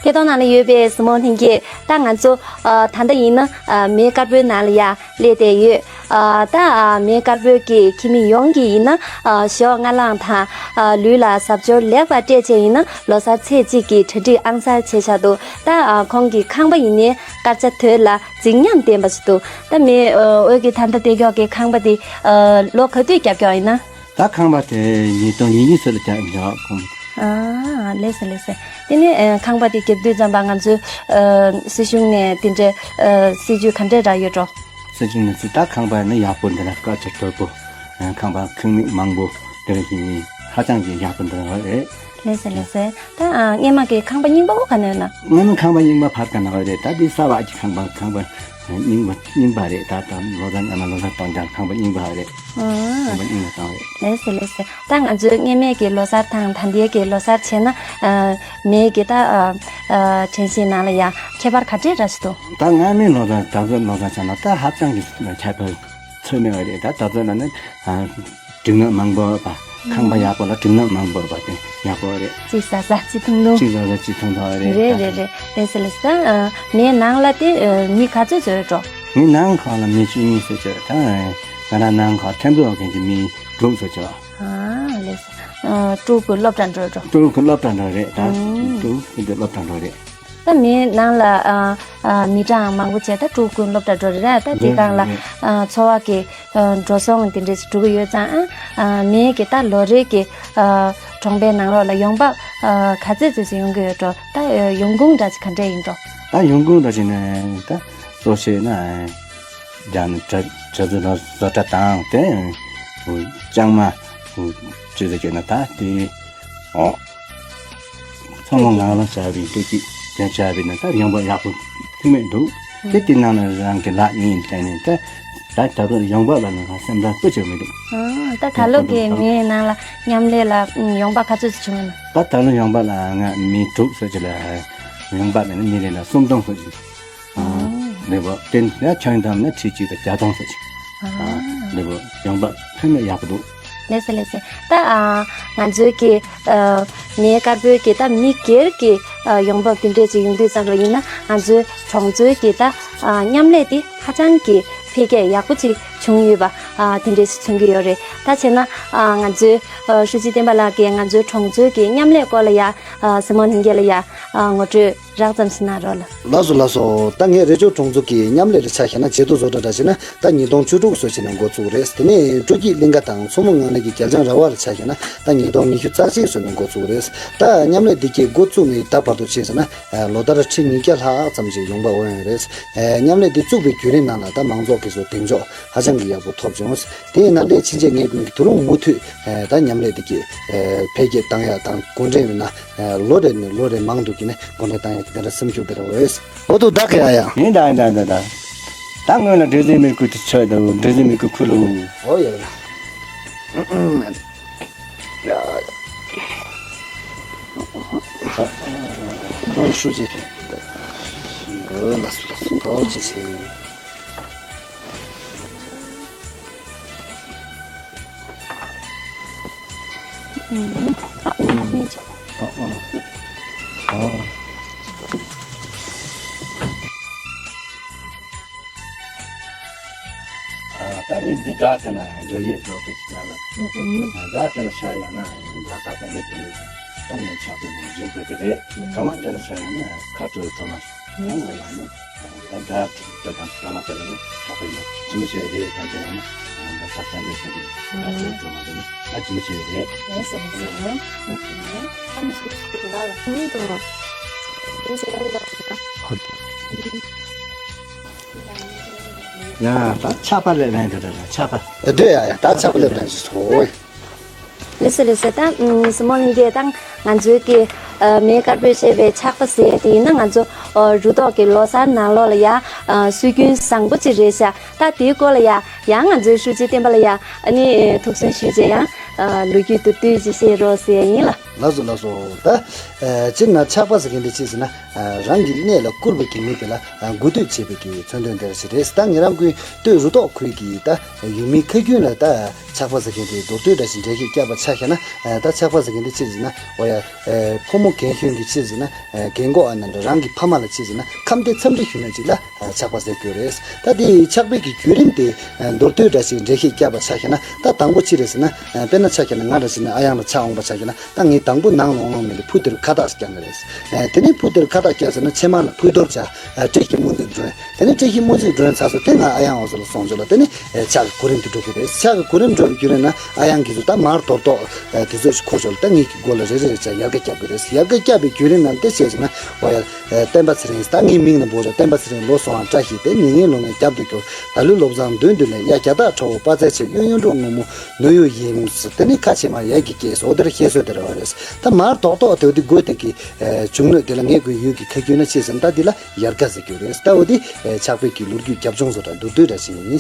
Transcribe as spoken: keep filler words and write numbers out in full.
ཐད་གཏོང་ནང་ལ་ཡོད་པའི་གཟིགས་མོ་ལྷན་རྒྱས། ད་ང་ཚོ་ཨ་ད་ལྟ་ཡིན་ན་ཨ་མེ་དཀར་པོའི་ནང་ལ་ཡ་སླེབས་བསྡད་ཡོད། ཨ་ད་ཨ་མེ་དཀར་པོའི་གི་ཁྱིམ་མི་ཡོངས་ཀྱིས་ཡིན་ན་ཨ་ཞོགས་སྔ་ལངས་དང་ཨ་ལུས་ལ་གཟབ་མཆོར་ལེགས་པར་སྤྲས་བྱས་ཡིན་ན་ལོ་གསར་ཚེས་གཅིག་གི་གྲ་སྒྲིག་ཨང་གསར་བྱས་བཞག་འདུག་ད་ཨ་ཁོང་གི་ཁང་པ་ཡིན་ནའི་སྐར་ཆ་དོད་ལ་རྫིག་ཉམས་ལྡན་པ་ཞིག་འདུག་ད་མེ་ཨ་འོད་ཀྱི་ད་ལྟ་བསྡད་ཀྱོག་གི་ཁང་པ་དེ་ཨ་ལོ་ག་དུས་རྒྱབ་ཀྱོག་ཡིན་ན། ད་ཁང་པ་དེ་ཉིས་སྟོང་ཉེར་གཉིས་ཚོད་ལ་རྒྱབ་འཇོག་ཁོང་། ཨ་ལེགས་སེ་ལེགས་སེ། དེ་ནས་ཨ་ཁང་པ་དེ་རྒྱབ་དུས་ཙམ་པ་ང་ཚོའི་ཨ་སྲིད་གཞུང་ནས་དེ་འདྲའི་ཨ་སྲིད་ཇུས་ག་འདྲས་རག་ཡོད་འགྲོ། སྲིད་གཞུང་ནས་ད་ཁང་པ་ནི་ཡག་པོ་འདི་འདྲ་སྐར་ཆ་དོད་པོ། ཨ་ཁང་པ་ཁང་མིག་མང་པོ་འདི་འདྲ་ཞིག་ཧ་ཅང་གི་ཡག་པོ་འདི་འདྲ་རེད། ལེགས་སེ་ལེགས་སེ། ད་ཨ་སྔས་མ་གི་ཁང་པ་རྙིང་པ་བོ་ག་ནས་ཡོད་ན། སྔས་མ་ཁང་པ་རྙིང་པ་ཕར་ག་ན་རེད། ད་འདི་གསར་པ་གི་ཁང་པ་ཁང་པ་རྙིང་པ་རྙིང་པ་རེད། ད་ད་ལོ་གསར་སྔས་མ་ལོ་གསར་གཏོང་རྒྱུ་ཁང་པ་རྙིང་པ་རེད། ཨ་ཁང་པ་རྙིང་པ་བཏང་རེད། ལེགས་སེ་ལེགས་སེ། ད་ང་ཚོའི་སྔས་མའི་གི་ལོ་གསར་དང་ད་ལྟའི་གི་ལོ་གསར་བྱས་ན་ཨ་མེ་གི་ད་ཨ་ཨ་དྲན་ཤེས་ནང་ལ་ཡ་ཁྱད་པར་ག་འདྲས་རག་བཞིན་འདུག་ད་སྔས་མའི་ལོ་གསར་ད་གཟོད་ལོ་གསར་བྱས་ན་ད་ཧ་ཅང་གི་ཁྱད་པར་ཚོད་མེད་པ་རེད། ད་ད་གཟོད་ལ་ནི་ཨ་སྒྲིག་ནག་མང་པོ་པ། ཁང་པ་ཡག་པོ་ལ་སྒྲིག་ནག་མང་པོ་པ་དེ་ཡག་པོ་རེད། གཅིག་ཟ་ཟ་གཅིག་འཐུང་འཐུང་། གཅིག་ཟ་ཟ་གཅིག་འཐུང་འཐུང་རེད། རེད་རེད་རེད། ལེགས་སེ་ལེགས་སེ། ད་ཨ་མེ་ནང་ལ་དེ་ཨ་མི་ག་ཚོད་ཚོད་འགྲོ། མི་ནང་ཁང་ལ་མི་བཅུ་གཉིས་ཚོད་ཚོད། ད་ང་རང་ནང་ཁང་ཐེམ་པོ་མཁན་གྱི་མི་དྲུག་ཚོད་ཚོད། ཨ་ལེགས་སེ། ཨ་ཕྲུ་གུ་སློབ་གྲྭ་འགྲོ་འགྲོ། ཕྲུ་གུ་སློབ་གྲྭ་འགྲོ་རེད་ད། ཨང་། ཕྲུ་གུ་སློབ་གྲྭ་འགྲོ་རེད། ད་མི་ནང་ལ་ཨ་ཨ་མི་གྲངས་མང་པོ་བྱས། ད་ཕྲུ་གུ་སློབ་གྲྭ་འགྲོ་རེད་ར། ད་དེ་སྒང་ལ་རེད། ཨ་འཚོ་བ་གི་ཨ་འགྲོ་སོང་དེ་འདྲས་འགྲོ་གི་ཡོད་ཙང་། ཨ་མི་གི་ད་ལོ་རེ་གི་ཨ་གྲོང་པའི་ནང་ལོགས་ལ་ཡོང་འབབ་ཨ་ག་ཚོད་ཙམ་ཞིག་ཡོང་གི་ཡོད་འགྲོ། ད་ཡོང་ཁུངས་འདྲ་ཅིག་ག་འདྲས་ཡིན་འགྲོ། ད་ཡོང་ཁུངས་འདྲ་ཅིག་ནས་ད་གཙོ་ཆེ་ན་རྒྱ་ནི་གྲ་གྲ་ཚོད་བཟོ་གྲྭ་དང་དེ་ལྕང་མ་ཅི་ཟེར་གྱི་ན་ད་དེ། ཨོ། ཚང་མ་ངང་ལ་བྱ་བའི་སྤྲོ་སྐྱིད་དེ་བྱ་བའི་ནང་ད་ཡོང་འབབ་ཡག་པོ་ཐུག་མེད་འདུག་དེ་དེ་ནང་ལ་རང་གི་ལག་གཉིས་བསྟན་ནས་ད་ད་ད་དུང་ཡོང་འབབ་ལ་ནང་སེམས་ཐག་པོ་ཆེ་མི་འདུག་ཨ་ད་ད་ལོ་གི་མིའི་ནང་ལ་མཉམ་ལས་ལ་ཡོང་འབབ་ག་ཚོད་ཅིག་བྱུང་ཡོད་ན། ད་ད་ལོ་ཡོང་འབབ་ལ་ང་མི་དྲུག་ཙམ་ཅིག་ལ་ཡོང་འབབ་ནི་མི་རེ་ལ་སུམ་སྟོང་ཙམ་ཅིག་ཨ་ལེ་བོ་དེ་ཡ་ཆང་དམ་ན་ཁྲི་གཅིག་དང་བརྒྱ་སྟོང་ཙམ་ཅིག་ཨ་ལེ་བོ་ཡོང་འབབ་ཕན་མེད་ཡག་པོ་འདུག་ལེགས་སེ་ལེགས་སེ། ད་ཨ་ང་ཚོའི་གི་ཨ་མེ་དཀར་པོའི་གི་ད་མི་སྒེར་གི་ཨ་ཡོང་འབབ་དེ་འདྲས་ཅིག་ཡོང་དུས་ཙམ་རེ་ཡིན་ན་ང་ཚོའི་གྲོང་ཚོའི་གི་ད་ཨ་མཉམ་ལས་དེ་ཧ་ཅང་གི་འཕེལ་རྒྱས་ཡག་པོ་ཅིག་བྱུང་ཡོད་པ་ཨ་དེ་འདྲས་ཅིག་མཚོན་གི་ཡོད་རེད། ད་བྱས་ན་ཨ་ང་ཚོའི་ཨ་ཧྲུའུ་ཅི་བསྟན་པ་ལགས་ཀྱིས་ང་ཚོའི་གྲོང་ཚོའི་གི་མཉམ་ལས་སྐོར་ལ་ཡ་ཨ་གཟིགས་མོ་ལྷན་རྒྱས་ལ་ཡ་ཨ་ངོ་སྤྲོད་རགས་ཙམ་ཞིག་གནང་རོགས་ལ། ལགས་སོ་ལགས་སོ། ད་ངས་རི་ལྕོག་གྲོང་ཚོ་གི་མཉམ་ལས་ལ་ཆ་བཞག་ན་བྱེ་ཐོ་བཟོ་གྲྭ་འདྲ་བྱས་ན་ད་ཉིས་སྟོང་བཅུ་དྲུག་བཟོ་བྱས་ནས་འགོ་བཙུགས་རེད། དེ་ནས་སྤྲོ་སྐྱིད་གླིང་ག་དང་མཚོ་མོ་ངང་ལས་ཀྱི་རྒྱལ་ལྕང་ར་བ་ལ་ཆ་བཞག་ན་ད་ཉིས་སྟོང་ཉི་ཤུ་རྩ་གཅིག་བཟོས་ནས་འགོ་བཙུགས་རེད། ད་མཉམ་ལས་འདི་གའི་འགོ་བཙུགས་ནས་ད་བར་དུ་ཕྱིན་ཟེར་ན་ལོ་ལྟར་ཁྲི་ཉིས་བརྒྱ་ལྷག་ཙམ་ཞིག་ཡོང་འབབ་འོང་ཡོད་རེད། མཉམ་ལས་འདི་བཙུགས་པའི་བརྒྱུད་རིམ་ནང་ལ་ད་མང་ཚོགས་ཀྱི་སོ་གདེང་འཇོག་ཧ་ཅང་གི་ཡག་པོ་ཐོབ་བྱུང་། དེས་ན་སླད་ཕྱིན་ཆད་ངས་ཀུན་གྱི་དུ་རུང་མུ་མཐུད་ད་མཉམ་ལས་འདི་གའི་འཕེལ་རྒྱས་བཏང་ཡག་དང་འགོ་འདྲེན་ཡོད་ན། ལོ་རེ་ནས་ལོ་རེ་མང་དུ་གྱིས་ནས་འགོ་འདྲེན་བཏང་ཡག་གི་དེ་འདྲ་སེམས་ཤུགས་དེ་འདྲ་འོས། འོ་དུ་བདག་གི་ཡ་ཡ། ཡིན་ད་ཡིན་ད་ཡིན་ད་ཡིན་ད། ད་སྔོན་ལ་འདྲེ་ཟིན་མི་ཁུ་དེ་ཆོད་དོ། འདྲེ་ཟིན་མི་ཁུ་ཁུ་ལུ། འོ་ཡ་ཡ། ཡ་ཡ། ཨོ་ཧྲུའུ་ཅི། འོ་ལགས་སོ་ལགས་སོ། ཐུགས་རྗེ་ཆེ། ད་ནི་འདི་དགའ་དེ་ན་འགྲོ་ཡས་འགྲོ་གི་ཅི་ན་ལ། དགའ་དེ་ན་ཤ་ཡང་ན་དགའ་དགའ་དེ་ནི་དེ་ནི་སྟོང་ནས་ཆགས་པའི་ནང་འཇུག་པའི་དེ་རེད། དགའ་མ་དེ་ན་ཤ་ཡང་ན་ཁ་དྲོ་དྲོ་མ་ཡང་ན་ཡང་ན། ད་ད་ད་དང་ད་མ་ད་ནི་ཆགས་པ་ཡིན། ཅི་མི་ཤེས་རེད། ད་དེ་ཡང་ད་ད་ས་ས་འདྲ་ཞིག་གི་ད་དེ་ཚོ་མ་དེ་ནི་ད་ཅི་མི་ཤེས་རེད། ཡ་ད་ཆགས་པ་ལས་ལན་དེ་ད་ཆགས་པ། དེ་ཡ་ཡ་ད་ཆགས་པ་ལས་ལན་ཞིག་ཚོ། ལེ་སི་ལེ་སི། ད་ཨུམ་སི་མོ་ལིང་གིས་ད་ང་ཚོའི་གི་ཨ་མེ་དཀར་པོས་བཤད་པའི་ཆགས་པ་ཟེར་དེ་ཡིན་ན་ང་ཚོ་ཨ་རུ་ཐོག་གི་ལོ་གསར་ནང་ལོགས་ལ་ཡ་ཨ་སྲོལ་རྒྱུན་བཟང་པོ་ཅིག་རེད་ཤག་ད་དེའི་སྐོར་ལ་ཡ་ཡང་ང་ཚོའི་ཧྲུའུ་ཅི་བསྟན་པ་ལ་ཡ་ཨ་ནི་ཐུགས་སུན་ཞུས་རྗེས་ཡང་ཨ་ལོ་རྒྱུས་མདོར་བསྡུས་ཅིག་བཤད་རོགས་ཟེར་ཡ་ཡིན་ལ། ལགས་སོ་ལགས་སོ། ད་ཨ་སྤྱིར་ན་ཆགས་པ་ཟེར་མཁན་དེ་ཅི་ཟེར་ན། ཨ་རང་གི་གནས་ལ་བཀུར་བའི་གི་མི་དེ་ལ་ཨ་མགོ་སྟོད་བྱེད་པའི་གི་མཚོན་དོན་དེ་རེད་ཟེར། ད་ངེད་རང་གི་སྟོད་རུ་ཐོག་ཁུལ་གྱི་ད་ཡུལ་མི་ཁ་རྒྱུན་ལ་ད་ཆགས་པ་ཟེར་མཁན་དེ་མདོར་བསྡུས་འདྲ་ཞིག་འགྲེལ་བཤད་བརྒྱབ་པ་ཆ་བཞག་ན། ཨ་ད་ཆགས་པ་ཟེར་མཁན་དེ་ཅི་ཟེར་ན། འོ་ཡ། ཨ་ཕོ་མོ་རྒན་གཞོན་གྱི་ཅི་ཟེར་ན། ཨ་རྒན་གོག་ཨ་ན་འདྲ་རང་གི་ཕ་མ་ལ་ཅི་ཟེར་ན། ཁམས་བདེ་འཚམས་འདྲི་ཞུ་ན་ཅིག་ལ་ཨ་ཆགས་པ་ཟེར་གྱི་ཡོད་རེད། ད་དེ་ཆགས་པའི་གི་བརྒྱུད་རིམ་དེ་ཨ་མདོར་བསྡུས་འདྲ་ཞིག་འགྲེལ་བཤད་བརྒྱབ་པ་ཆ་བཞག་ན། ད་དང་པོ་ཅི་རེད་ཟེར་ན། ཨ་དཔེར་ན་ཆ་བཞག་ན་ང་འདྲ་ཞིག་ནས་ཨ་ཡང་ལ་ཆགས་འོང་པ་ཆ་བཞག་ན། ད་ངས་དང་པོ་ནང་ལོང་ལོང་མེད་དེ་ཕུ་དེར་ཁ་བཏགས་ཤིག་བརྐྱང་གི་རེད། ཨ་དེ་ནས་ཕུ་དེར་ཁ་བཏགས་བརྐྱངས་ཟེར་ན་ཕྱེ་མར་ལ་ཕུ་དོར་བྱ། ཨ་བཀྲེས་ཤིང་སྨོན་ཚིག་སྒྲོན། དེ་ནས་བཀྲེས་ཤིང་སྨོན་ཚིག་སྒྲོན་ཚར་སོང་། དེ་ང་ཨ་ཡང་འོང་ཟེར་ལ་སོང་ཚོད་ལ། དེ་ནས་ཨ་ཕྱག་གི་གོ་རིམ་དེ་འགྲོ་གི་རེད། ཕྱག་གི་གོ་རིམ་འགྲོ་བའི་བརྒྱུད་རིམ་ན་ཨ་ཡང་གི་ཚོ་ད་མར་དོར་དོག་ཨ་དེ་ཚོ་ཞིག་འཁོར་ཚོད་ལ། ད་ངས་ཀྱི་མགོ་ལ་རེ་རེ་རེ་བྱ་ཡལ་ག་བརྒྱབ་གི་རེད། ཡལ་ག་བརྒྱབ་པའི་བརྒྱུད་རིམ་ནང་དེ་བྱས་ཟེར་ན། འོ་ཡ། ཨ་བསྟན་པ་ཚེ་རིང་། ད་ངའི་མིང་ནས་འབོད་བྱ། བསྟན་པ་ཚེ་རིང་། ལོ་སོང་བ་བཀྲ་ཤིས་ཏེ། མྱ་ངན་སློང་བའི་རྒྱབ་ཏུ་སྐྱོར། ད་ལོའི་བློ་བཟང་མདུན་དུ་སླེབས། ཡ་རྒྱ་སྟག་ཁྲ་བོ་དཔའ་རྩལ་ཆེ། གཡུ་གཡུ་འབྲུག་སྔོན་མོ་ནུ་གཡུ་ཡིན། དེ་ནི་ཁ་ཕྱེ་མར་ཡལ་གྱིས་བསྐྱལ་སོང་། དེར་བཤད་སྲོལ་དེ་རེད་བ་རེད། ད་མར་དོག་དོག་དེ་འོ་དེ་དགོས་དེ་གི་ཨ་བྱུང་ནོ་དེ་ལ་ངས་གོ་ཡུལ་གྱི་ཁ་རྒྱུན་ན་ཅི་ཟེར་ན། ད་དེ་ལ་ཡལ་ག་ཟེར་གྱི་རེད། ད་འོ་དེ་ཨ་ཆགས་པའི་གི་ལོ་རྒྱུས་རྒྱབ་ལྗོངས་བཟོ་འདྲ་མདོར་བསྡུས་འདྲ་ཞིག་ཡིན།